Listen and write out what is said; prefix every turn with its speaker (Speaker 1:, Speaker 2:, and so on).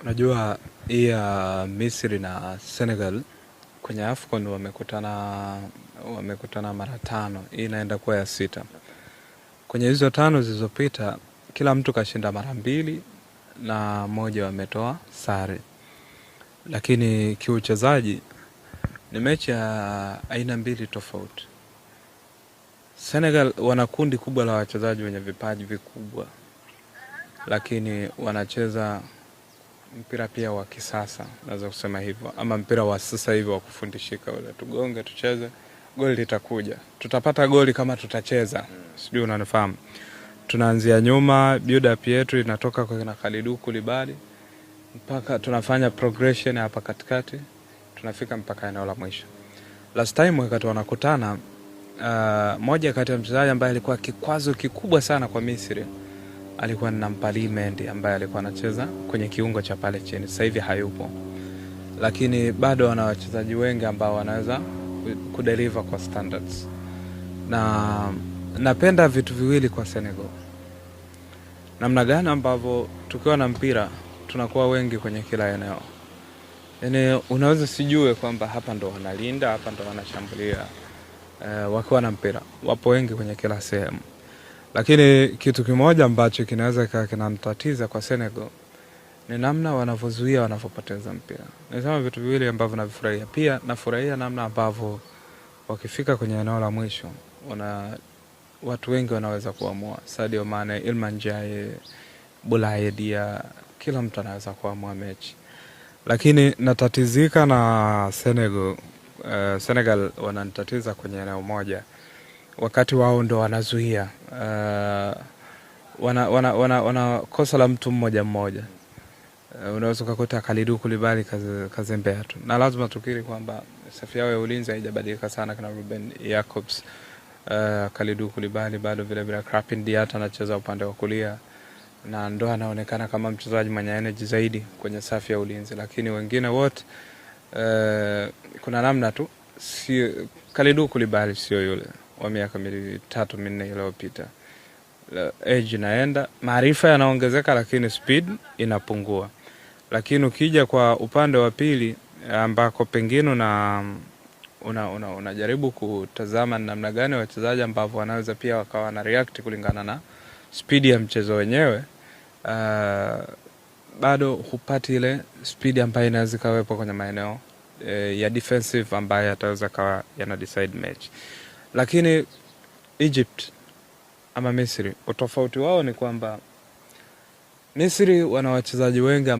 Speaker 1: Unajua hii ya Misri na Senegal kwenye AFCON wamekutana mara tano, hii inaenda kuwa ya sita. Kwenye hizo tano zilizopita kila mtu kashinda mara mbili na moja wametoa sare, lakini kiuchezaji ni mechi ya aina mbili tofauti. Senegal wana kundi kubwa la wachezaji wenye vipaji vikubwa, lakini wanacheza mpira pia wa kisasa, naweza kusema hivyo, ama mpira wa sasa hivi wa kufundishika ule, tugonge tucheze, goli litakuja, tutapata goli kama tutacheza, sijui unanifahamu. Tunaanzia nyuma, build up yetu inatoka kwa kina Kalidou Koulibaly mpaka tunafanya progression hapa katikati, tunafika mpaka eneo la mwisho. Last time wakati wanakutana, moja kati ya mchezaji ambaye alikuwa kikwazo kikubwa sana kwa Misri alikuwa ni Nampalys Mendy ambaye alikuwa anacheza kwenye kiungo cha pale chini. Sasa hivi hayupo, lakini bado wana wachezaji wengi ambao wanaweza kudeliver kwa standards, na napenda vitu viwili kwa Senegal, namna gani ambavyo tukiwa na mpira tunakuwa wengi kwenye kila eneo. Yani unaweza sijue kwamba hapa ndo wanalinda, hapa ndo wanashambulia. Wakiwa na mpira wapo wengi kwenye kila sehemu, lakini kitu kimoja ambacho kinaweza kikawa kinamtatiza kwa Senegal ni namna wanavyozuia wanavyopoteza mpira. Nisema vitu viwili ambavyo navifurahia. Pia nafurahia namna ambavyo wakifika kwenye eneo la mwisho wana watu wengi wanaweza kuamua. Sadio Mane, Iliman Ndiaye, Boulaye Dia, kila mtu anaweza kuamua mechi, lakini natatizika na Senegal. Senegal wananitatiza kwenye eneo moja, wakati wao ndo wanazuia, wana kosa la mtu mmoja mmoja. Unaweza ukakuta Kalidou Koulibaly kazembea tu, na lazima tukiri kwamba safu yao ya ulinzi haijabadilika sana, kina Ruben Jacobs, Kalidou Koulibaly bado vile vile, Krépin Diatta anacheza upande wa kulia na ndo anaonekana kama mchezaji mwenye energy zaidi kwenye safu ya ulinzi, lakini wengine wote, kuna namna tu si Kalidou Koulibaly sio yule wa miaka 3, 4 iliyopita. Age inaenda, maarifa yanaongezeka, lakini speed inapungua. Lakini ukija kwa upande wa pili ambako pengine unajaribu kutazama namna gani wachezaji ambavyo wanaweza pia wakawa na react kulingana na speed ya mchezo wenyewe, bado hupati ile speed ambayo inaweza ikawepo kwenye maeneo ya defensive ambayo yataweza kawa yana decide match. Lakini Egypt ama Misri, utofauti wao ni kwamba Misri wana wachezaji wengi